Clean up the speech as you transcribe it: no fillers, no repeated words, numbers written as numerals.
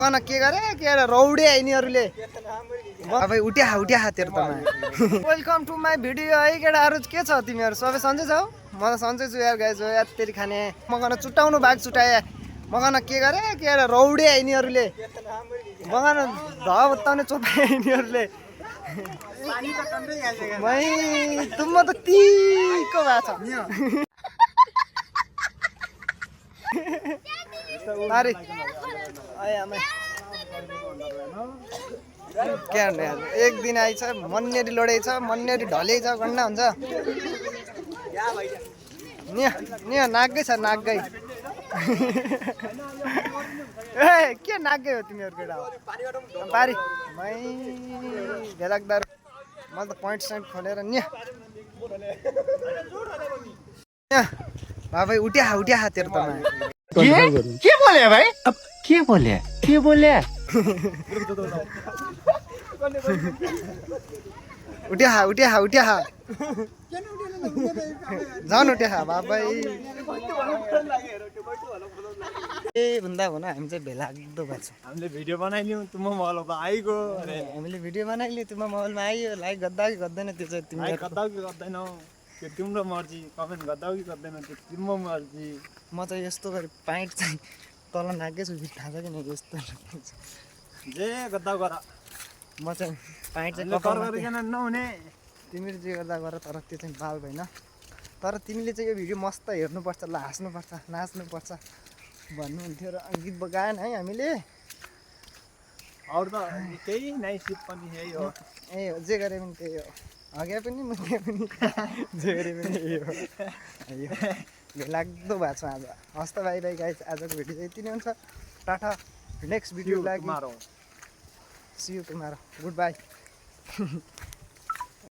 कन के गरे के रौडे यिनीहरूले अब उठ्या तेरो त वेलकम टु माई भिडियो है केटाहरू के छ तिमीहरू सबै सन्चै छौ म त सन्चै छु यार गाइज यार तेरि खाने म गन चुटाउनु भाग चुटाए म गन के गरे के रौडे यिनीहरूले म गन धत्ताउने चोपाए यिनीहरूले भाइ तुम त तीको भएको छ तारी क्या एक दिन आइछ मन्नेरी लडाइ छ मन्नेरी ढलै छ गन्ना हुन्छ नि नागै छ नागै ए के नागै हो तिमीहरू केटा पारी मै भेलाकदार मैले त पोइन्ट साइन्ट खोलेर नि भाइ उठ्या तेरो त के बोले भाई अब के बोले उठ्या झन् उठ्या बाबा ए भन्दा भन हामी चाहिँ भेलाग्दो भएको छ हामीले भिडियो बनाइलियौँ तुम मोबाइलमा आइगयो हामीले भिडियो बनाइलियो तिम्रो मोबाइलमा आइयो लाइक गर्दा कि गर्दैन त्यो चाहिँ तिमी गर्दा कि गर्दैनौ त्यो तिम्रो मर्जी कमेन्ट गर्दा कि गर्दैन त्यो तिम्रो मर्जी म चाहिँ यस्तो गरी पाइन्ट चाहिँ तल नागेको छु थाहा छ किन यस्तो जे गर्दा गर म चाहिँ पाइन्ट चाहिँ गरिकन नहुने तिमीले जे गर्दा गर तर त्यो चाहिँ बाल भएन तर तिमीले चाहिँ यो भिडियो मस्त हेर्नुपर्छ ल हाँस्नुपर्छ नाच्नुपर्छ भन्नुहुन्थ्यो र गीत गाएन है हामीले अरू त केही नाइ सिप पनि यही हो ए जे गरे पनि त्यही हो हगे पनि मुखे पनि जे गरे पनि यही हो भेलाग्दो भएको छ आज हस्त बाई गाइस आजको भिडियो चाहिँ यति नै हुन्छ टाटा नेक्स्ट भिडियो लागि see you tomorrow good by